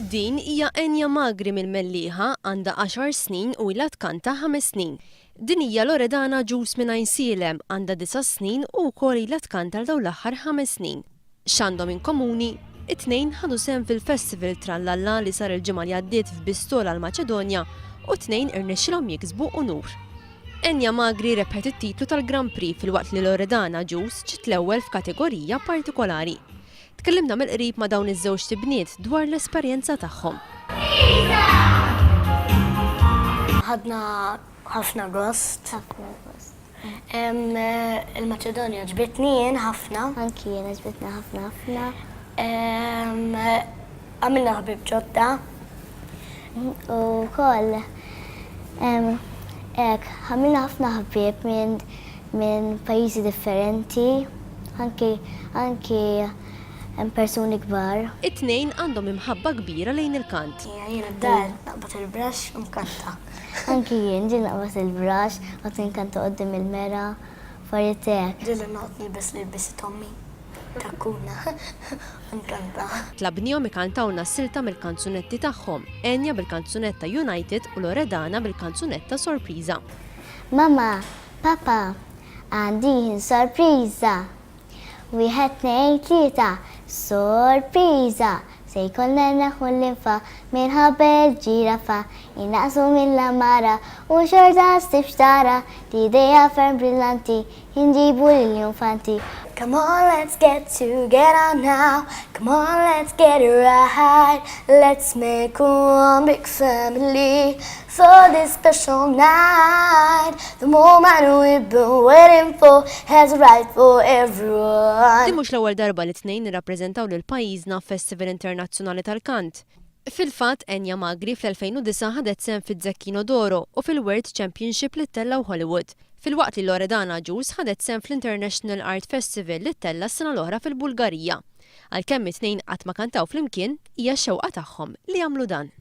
Din hija Enya Magri mill-Mellieħa, għandha għaxar snin u ilha tkanta ħames snin. Din hija Loredana Agius minn Għajnsielem, għandha disa' snin u wkoll ilha tkanta għal dawn l-aħħar ħames snin. X'għandhom in komuni? It-tnejn ħadu sehem fil-festival Trallalla li sar il-ġimgħa li għaddiet f'Bistola l-Maċedonja u t-tnejn irnexxilhom jiksbu unur. Enya Magri rebħet it-titlu tal-Grand Prix filwaqt li Loredana Agius ġiet l-ewwel f'kategorija partikolari. Tkellimna mill-qrib ma' dawn iż-żewġt ibniet dwar l-esperjenza tagħhom. Ħadna ħafna gost. Ħafna gost. Il-Maċedonja ġbitni jien ħafna. Anki jien ġbitni ħafna ħafna. Għamilna ħbieb ġodda. U wkoll hekk għamilna ħafna ħbieb minn minn pajjiżi differenti, anki anki hemm persuni kbar. It-tnejn għandhom imħabba kbira lejn il-kant. Jien id-dar naqbad il-brush u nkanta. Anki jien ġieli naqbad il-brush u noqgħod inkanta quddiem il-mera, affarijiet hekk. Ġieli noqgħod nilbes l-ilbiesi t'ommi, takkuna, u nkanta. Tlabniehom ikantawlna silta mill-kanzunetti tagħhom, Enya bil-kanzunetta United u Loredana bil-kanzunetta Sorpriża. Mama, Papa, għandi jien sorpriża! Wieħed, tnejn, tlieta, sorpriża! Se jkollna neħħu l-linfa minn ħabel ġirafa, innaqqsu mill-għamara u xorta ssib x'tara, l-idea ferm brillanti, inġibu l-iljunfanti. Come on let's get together now, come on let's get it right, let's make one big family For this special night, the moment we've been waiting for has arrived for everyone. Din mhux l-ewwel darba li t-tnejn irrappreżentaw lil pajjiżna f'festival internazzjonali tal-kant. Fil-fatt, Enya Magri fl-2009 ħadet sehem fiz-Zecchino d'Oro u fil-World Championship li ttellgħu Hollywood, filwaqt li Loredana Agius ħadet sehem fl-International Art Festival li ttella' s-sena l-oħra fil-Bulgarija. Għalkemm it-tnejn qatt ma kantaw flimkien, hija x-xewqa tagħhom li jagħmlu dan.